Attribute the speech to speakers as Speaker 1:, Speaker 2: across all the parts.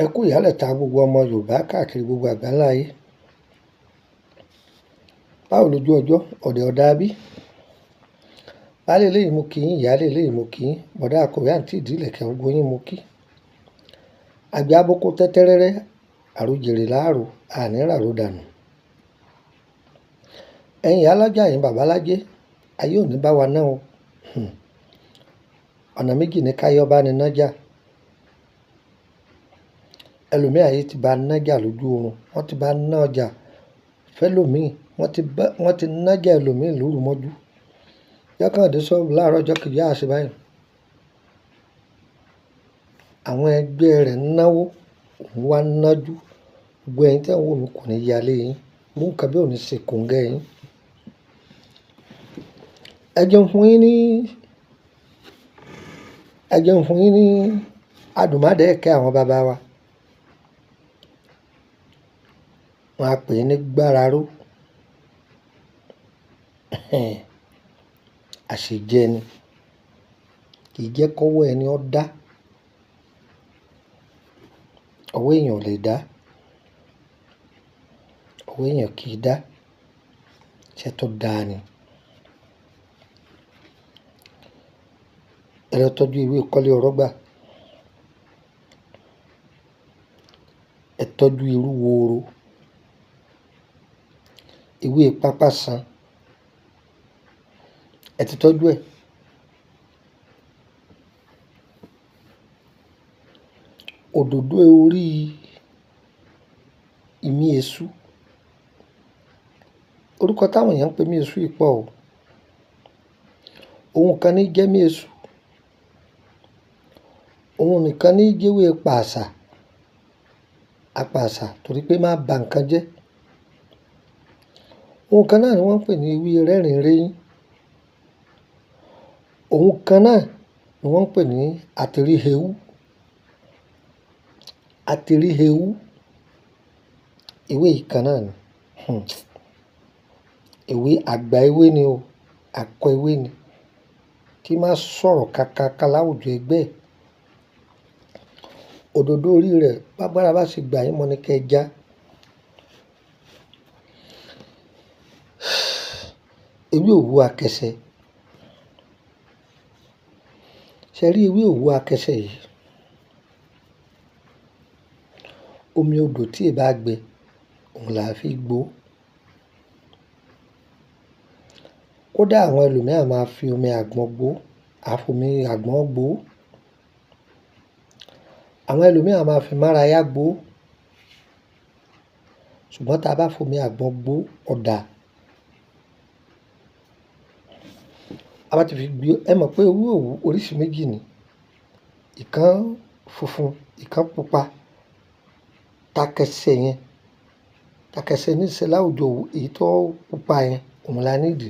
Speaker 1: Ẹ kú ìyálẹ̀ta gbogbo ọmọ Yorùbá káàkiri gbogbo àgbáńlá ayé. Báwo lójú ọjọ́, ọ̀dẹ̀ ọ̀dà bí? Baálé ilé yìí mo kí yín, ìyáálé ilé yìí mo kí yín, bọ̀dá akọ̀wé àǹtí ìdílẹ̀kẹ̀ gbogbo yín mo kí. Àgbẹ̀ aboko tẹ́tẹ́rẹ́rẹ́, àròjèrè láàrò, àní ràrò dànù. Ẹ̀yin ìyá alájà, ẹ̀yin bàbá alájẹ́, ayé ò ní bá wa ná o. Ọ̀nà méjì ní káyọ́ bá ní nájà. Ẹlòmíì ayé ti bá nájà lójú oorun, wọ́n ti bá ná ọjà fẹ́lòmíì, wọ́n ti nájà ẹlòmíì lóru mọ́jú. Yọ́kàn dé sọ́ọ̀bù láàárọ̀ ọjọ́ kejì á ṣe báyìí. Àwọn ẹgbẹ́ rẹ̀ ń náwó, òun wá ń nájú. Gbogbo ẹ̀yin tí ẹ̀ ń wò mí kò ní ya lé yín. Irú nǹkan bí ò ní ṣe kòǹgẹ́ yín. Ẹ jẹun fún yín ní, ẹ jẹun fún yín ní adùnmádẹ́ẹ̀kẹ́ àwọn bàbá wa. Wọ́n á pè é ní gbáraró. Àṣejẹ ni. Kì í jẹ́ kọ́wọ́ ẹni ó dá. Ọwọ́ èèyàn ò lè dá. Ọwọ́ èèyàn kì í dá. Iṣẹ́ tó dáa ni. Ẹ lọ tọ́jú ewé kọ́lé ọ̀rọ̀ gbà. Ẹ tọ́jú irú wooro. Ewé pápá san. Ẹ ti tọ́jú ẹ̀. Òdòdó orí ìmí èṣù. Orúkọ táwọn èèyàn ń pè mí èṣù yìí pọ̀ o. Ohun kan ní jẹ́ mí èṣù. Ohun nìkan ní jẹ́wé pàṣà. Apàṣà torí pé má ba nǹkan jẹ́. Ohun kan náà ni wọ́n ń pè ní ewé rẹ́rìn-réyín. Ohun kan náà ni wọ́n ń pè ní àtìríhewú. Àtìríhewú. Ewé yìí kan náà ni. Ewé àgbà ewé ni o. Akọ ewé ni. Tí máa sọ̀rọ̀ kákáká láwùjọ ẹgbẹ́. Òdòdó orí rẹ̀ bágbára bá ṣe gbà yín mọ́ ni kí ẹ já. Ewé òwú akẹsẹ̀. Ṣé rí ewé òwú akẹsẹ̀ yìí? Omi odò tí ì bá gbẹ, òun là á fi gbó. Kódà àwọn ẹlòmíràn máa fi omi àgbọn gbó, á fomi àgbọn gbó. Àwọn ẹlòmíràn máa fi márayá gbó. Ṣùgbọ́n tí a bá fomi àgbọn gbó, ó dáa. A bá ti fi gbó, ẹ mọ̀ pé ewé òwú oríṣi méjì ni. Ìkan funfun, ìkan pupa. Takẹsẹ̀ yẹn, takẹsẹ̀ ní í ṣe láwùjọ òwú, èyí tó pupa yẹn, òun la need.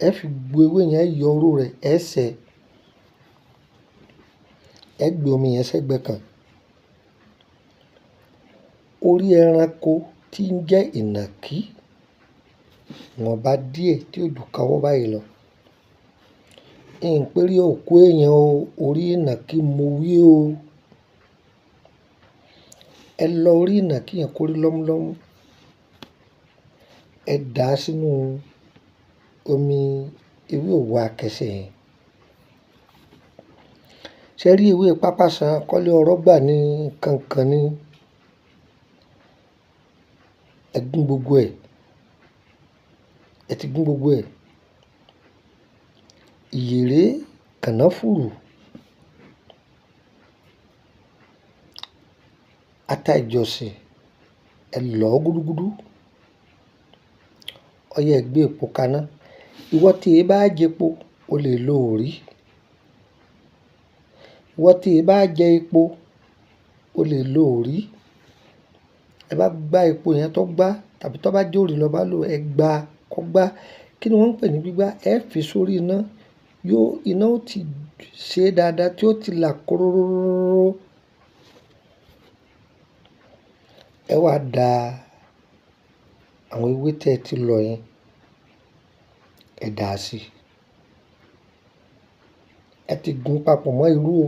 Speaker 1: Ẹ fi gbo ewé yẹn, yọ oró rẹ̀, ẹ sè. Ẹ gbé omi yẹn sẹ́gbẹ̀ kan. Orí ẹranko tí ń jẹ́ ìnàkí, ìwọ̀nba díẹ̀ tí ó ju kawọ́ báyìí lọ. N pé rí òkú èèyàn o, orí ìnàkí mo wí o. Ẹ lọ orí ìnàkí yẹn kó rí lọ́múlọ́mú. Ẹ dà á sínú omi ewé òwú akẹsẹ̀ yẹn. Ṣé rí ewé pápá san kọ́lé ọ̀rọ̀ gbà ní kankan ní? Ẹ gún gbogbo ẹ̀. Ẹ ti gún gbogbo ẹ̀. Ìyèré kànáfùrù. Ata ìjọsìn, ẹ lọ̀ ọ́ gúdúgúdú. Ọyẹ́ ẹ gbé epo kaná. Ìwọ tí ẹ bá jẹ epo, o lè lo òrí. Ìwọ tí ẹ bá jẹ epo, o lè lo òrí. Ẹ bá gbá epo yẹn tó gbá tàbí tó bá jó òrí lọ bá lò, ẹ gbá kó gbá. Kí ni wọ́n ń pè ní gbígbá? Ẹ fi sórí iná. Yóò, iná ó ti ṣe dáadáa tí ó ti là kóróróróróróróó. Ẹ wá da àwọn ewé tí ẹ ti lọ yẹn, ẹ dà á sí. Ẹ ti gún papọ̀ mọ́ irú o,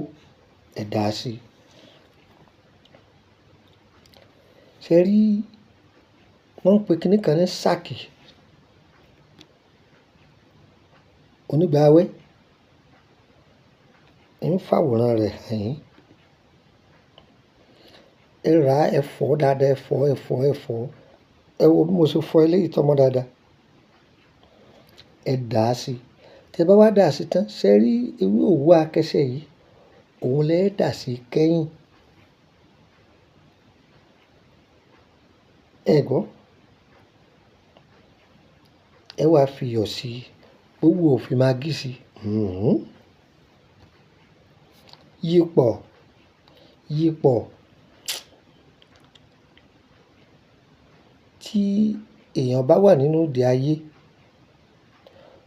Speaker 1: ẹ dà á sí. Ṣé rí, wọ́n ń pe kíní kan ní sáàkì. Onígbàwẹ́ ń fàwòrán rẹ̀ hàn yín. Ẹ rà, ẹ fọ̀ dáadáa, ẹ fọ̀, ẹ fọ̀, ẹ fọ̀. Ẹ wo bí mo ṣe fọ eléyìí tọ́mọ dáadáa. Ẹ dà á sí. Tẹ bá wá dà á sí tán, ṣé rí ewé òwú akẹ́ṣẹ́ yìí? Òun lẹ dà sí kẹ́yìn. Ẹ gbọ́. Ẹ wá fi iyọ̀ sí i. Gbogbo òfin magí sí i. Yípọ̀, yípọ̀. Tí èèyàn bá wà nínú òde ayé,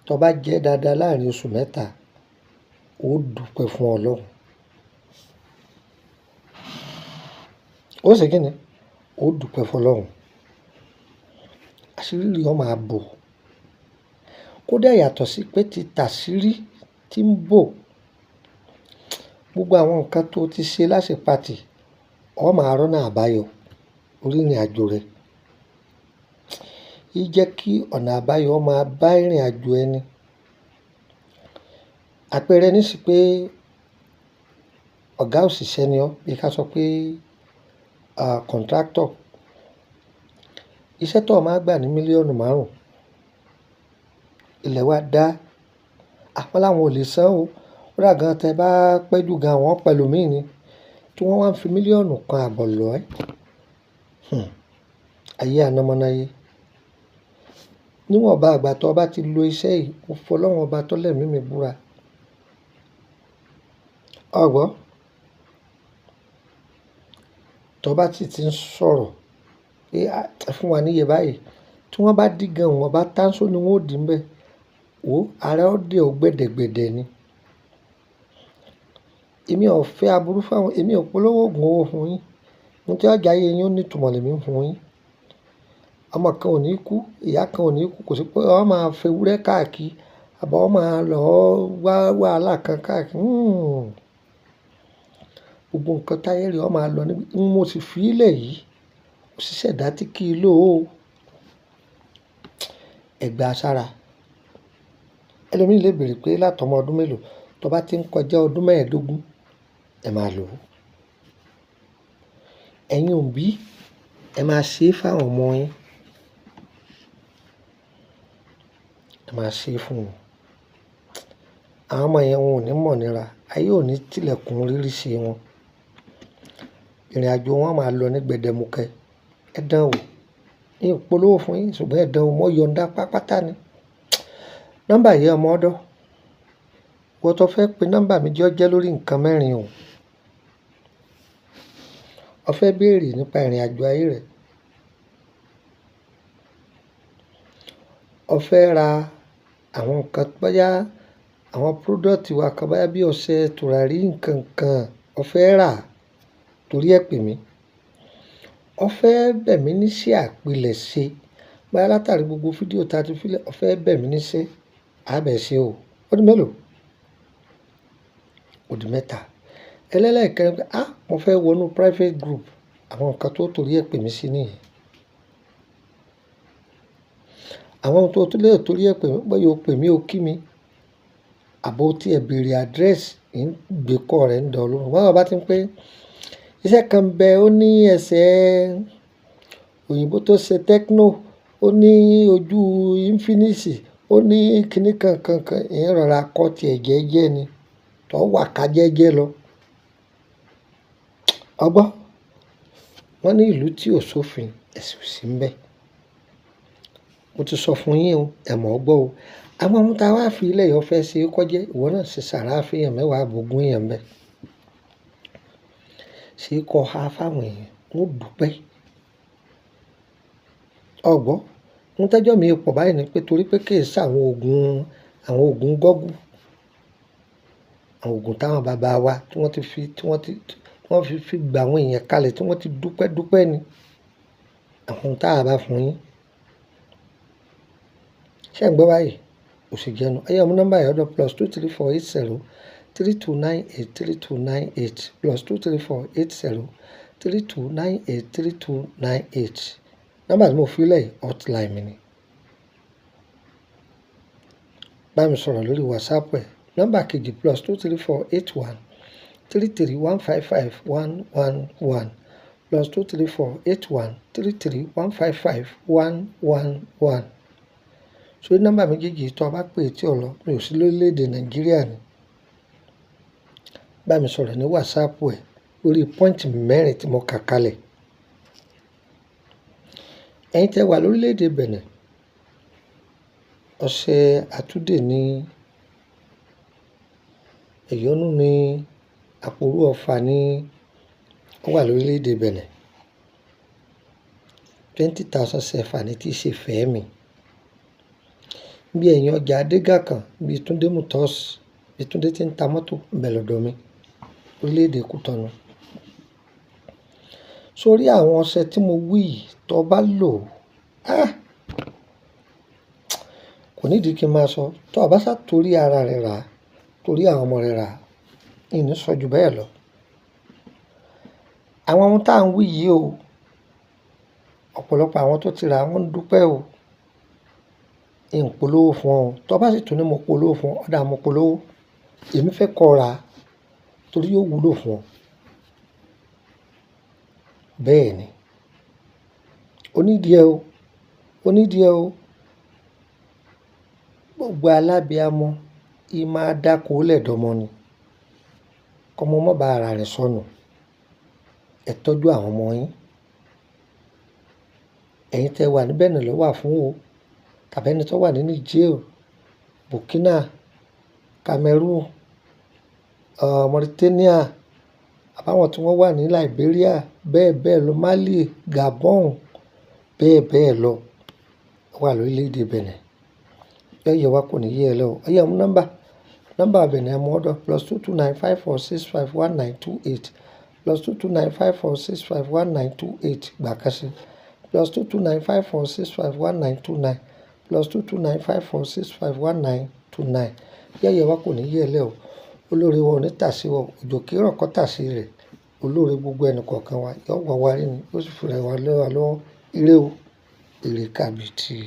Speaker 1: tó bá jẹ́ dáadáa láàrín oṣù mẹ́ta, ó dúpẹ́ fún Ọlọ́run. Ó ṣe kíni? Ó dúpẹ́ fún Ọlọ́run. Àṣírí rẹ̀ ó máa bò. Kódà yàtọ̀ sí pé tí tàṣírí tí ń bò, gbogbo àwọn nǹkan tó ti ṣe láṣepatì, ó máa rọ́nà àbáyọ lórí ìrìnàjò rẹ. Í jẹ́ kí ọ̀nà àbáyọ máa bá ìrìnàjò ẹni. Àpẹẹrẹ ní sí pé ọ̀gá òṣìṣẹ́ ni ọ́, bí ká sọ pé, contractor. Iṣẹ́ tó máa gbà ní mílíọ̀nù márùn-ún, ilẹ̀ wa dá. Wọ́n láwọn ò lè san o. Kódà gan tẹ bá pẹ́ jù gan àwọn pẹ̀lú mi ni. Tí wọ́n wá ń fi mílíọ̀nù kan àbọ̀ lọ ẹ́. Ayé anamọ́náyé. Níwọ̀nba ìgbà tó bá ti lo iṣẹ́ yìí, mo fọ Ọlọ́run ọba tó lẹ̀mí mi búra. Ọ gbọ́. Tó bá sì ti ń sọ̀rọ̀ pé ẹ fún wa níye báyìí, tí wọ́n bá dí gan, wọ́n bá táńsó ni wọ́n ó dì níbẹ̀. Wò, ara ó dè ọ́ gbẹ̀dẹ̀gbẹ̀dẹ̀ ni. Èmi ò fẹ́ aburú fún àwọn, èmi ò polówó ògùn owó fún yín. Ohun tí ọjà ayé yín ó ní ìtumọ̀ lèmi ń fún yín. Ọmọ kan ò ní kú, ìyá kan ò ní kú, kò sí pé ó máa fẹ́ ewúrẹ́ káàkiri àbí ó máa lọ wá wàhálà kan káàkiri. Gbogbo nǹkan táyé rẹ̀ ó máa lọ níbi. Mo sì fi í lẹ̀ yìí. Ó sì ṣẹ̀dá tí kì í lò ó. Ẹ gba sára. Ẹlòmíràn lè béèrè pé látọmọ ọdún mélòó, tó bá ti ń kọjá ọdún mẹ́ẹ̀ẹ́dógún, ẹ máa lò ó. Ẹ̀yin òbí, ẹ máa ṣe é fún àwọn ọmọ yín. Ẹ máa ṣe é fún wọn. Àwọn ọmọ yẹn wọn ò ní mọ̀ níra. Ayé ò ní tilẹ̀kùn rírí sí wọn. Ìrìnàjò wọn máa lọ ní gbẹdẹmukẹ. Ẹ dán wò. N ò polówó fún yín ṣùgbọ́n ẹ dán wò, mo yọ̀nda pápátá ni. Nọ́mbà yìí ọmọ ọ̀dọ́. Ìwọ tó fẹ́ pe nọ́mbà mi jẹ́ ó jẹ́ lórí nǹkan mẹ́rin o. O fẹ́ béèrè nípa ìrìnàjò ayé rẹ. O fẹ́ ra àwọn nǹkan bóyá àwọn product wa kan bóyá bí ọṣẹ, tùràrí, nǹkan kan o fẹ́ rà torí ẹ pè mí. O fẹ́ bẹ̀ mí ní iṣẹ́ àpilẹ̀ṣe. Bóyá látàrí gbogbo fídíò tí a ti fi lẹ̀, o fẹ́ bẹ̀ mí ní iṣẹ́, a bẹ̀ ṣe o. Ó di mélòó? Ó di mẹ́ta. Ẹlẹ́lẹ́ẹ̀kẹrin pé, mo fẹ́ wọnú private group. Àwọn nǹkan tó torí ẹ pè mí sí nìyẹn. Àwọn ohun tó tún lè torí ẹ pè mí, bóyá o pè mí o kí mi, àbó tí ẹ béèrè address, ń gbé kọ́ rẹ̀ ń dọ̀ ọ́ lóhùn. Báwo bá ti ń pé iṣẹ́ kan bẹ, ó ní ẹsẹ̀ òyìnbó tó ṣe techno, ó ní ojú Infinix, ó ní kíní kan kan kan, ìyẹn rọra kọ́ ti ẹ̀ jẹ́jẹ́ ni. Tó wà ká jẹ́jẹ́ lọ. Ọ gbọ́. Wọ́n ní ìlú tí ò sófin, ẹ̀sìn ò sí níbẹ̀. Mo ti sọ fún yín o, ẹ mọ̀ ọ́ gbọ́ o. Àwọn ohun tí a wá fi ilẹ̀ yìí ó fẹ́ ṣe kó jẹ́, ìwọ náà ṣe sàrà fún èèyàn mẹ́wàá àbò ogún èèyàn bẹ́ẹ̀. Ṣé kó ha fáwọn èèyàn, wọ́n ó dúpẹ́. Ọ gbọ́. Ohun tẹ́jọ́ mi pọ̀ báyìí ni pé torí pé kì í ṣe àwọn òògùn gọ́gù, àwọn òògùn táwọn bàbá wa tí wọ́n ti fi, tí wọ́n ti, tí wọ́n fi fi gba àwọn èèyàn kalẹ̀ tí wọ́n ti dúpẹ́ dúpẹ́ ni. Àwọn ohun tí a bá fún yín. Ṣé ẹ̀ ń gbọ́ báyìí? Ó sì jẹ́nu. Ẹ yá mú nọ́mbà yìí ọ̀dọ̀ +234 80 32 98 32 98 +234 80 3298 3298. Nọ́mbà tí mo fi lẹ̀ yìí hotline mi ni. Bá mi sọ̀rọ̀ lórí WhatsApp ẹ̀. Nọ́mbà kejì +234 81 33 155 111 +234 81 33 155 111. Sórí nọ́mbà méjèèjì tó o bá pè tí ò lọ, mi ò sí lórílẹ̀ èdè Nàìjíríà ni. Bá mi sọ̀rọ̀ ní WhatsApp ẹ̀ lórí pọ́ìntì mẹ́rin tí mo kà kalẹ̀. Ẹ̀yin tẹ́ wà lórílẹ̀ èdè Benin, ọṣẹ àtúndè ní, ẹ̀yọ́nú ní, àpòrú ọfà ní, ó wà lórílẹ̀ èdè Benin. 20,000 CFA ní tí í ṣe fẹ́ mi. Bí ẹ̀yin ọjà Adégà kan, bí Túndé Motors, bí Túndé tí ń ta mọ́tò ń bẹ lọ́dọ̀ mi, orílẹ̀ èdè Kútọ̀nù. Sórí àwọn ọṣẹ tí mo wí yìí tó bá lò, ah! Kò ní ìdí kí n máa sọ. Tó bá sá torí ara rẹ rà, torí àwọn ọmọ rẹ rà, ìní sọ ju bẹ́ẹ̀ lọ. Àwọn ohun tí à ń wí yìí o, ọ̀pọ̀lọpọ̀ àwọn tó ti rà wọ́n ń dúpẹ́ o. N polówó fún ọ. Tó bá sì tún ní mo polówó fún ọ, ọ̀dà mo polówó. Èmi fẹ́ kó rà torí yóò wúlò fún ọ. Bẹ́ẹ̀ ni. Ó ní ìdí ẹ o. Ó ní ìdí ẹ o. Gbogbo alábiamọ, í máa dáko lẹ́dọ̀ọ́mọ ni. Kọ́mọ má bá ara rẹ̀ sọnù. Ẹ tọ́jú àwọn ọmọ yín. Ẹ̀yin tẹ́ wà ní Benin ló wà fún o. Tàbí ẹni tó wà ní Niger, Burkina, Cameroon, Mauritania, àbáwọn tí wọ́n wà ní Liberia, bẹ́ẹ̀ bẹ́ẹ̀ lọ, Mali, Gabon, bẹ́ẹ̀ bẹ́ẹ̀ lọ. Ó wà lórílẹ̀ èdè Benin. Yọ yẹ wá kò ní yé ẹ lọ. Ó yẹ mú nọ́mbà. Nọ́mbà Benin ẹ mú ọ̀dọ̀ +229 54 65 1928 +229 54 65 1928 gbà kan sí +229 54 65 1929 +229 54 65 1929. Yọ yẹ wá kò ní yé ẹ lẹ́ o. Olóore wa ò ní tàsí wa o. Òjò kì í rọ̀ kó tàsí rẹ̀. Olóore gbogbo ẹnì kọ̀ọ̀kan wa yóò wá wá rí ni, yóò sì fi rẹ̀ wá lọ́wọ́. Ire o, ire kàbìtì.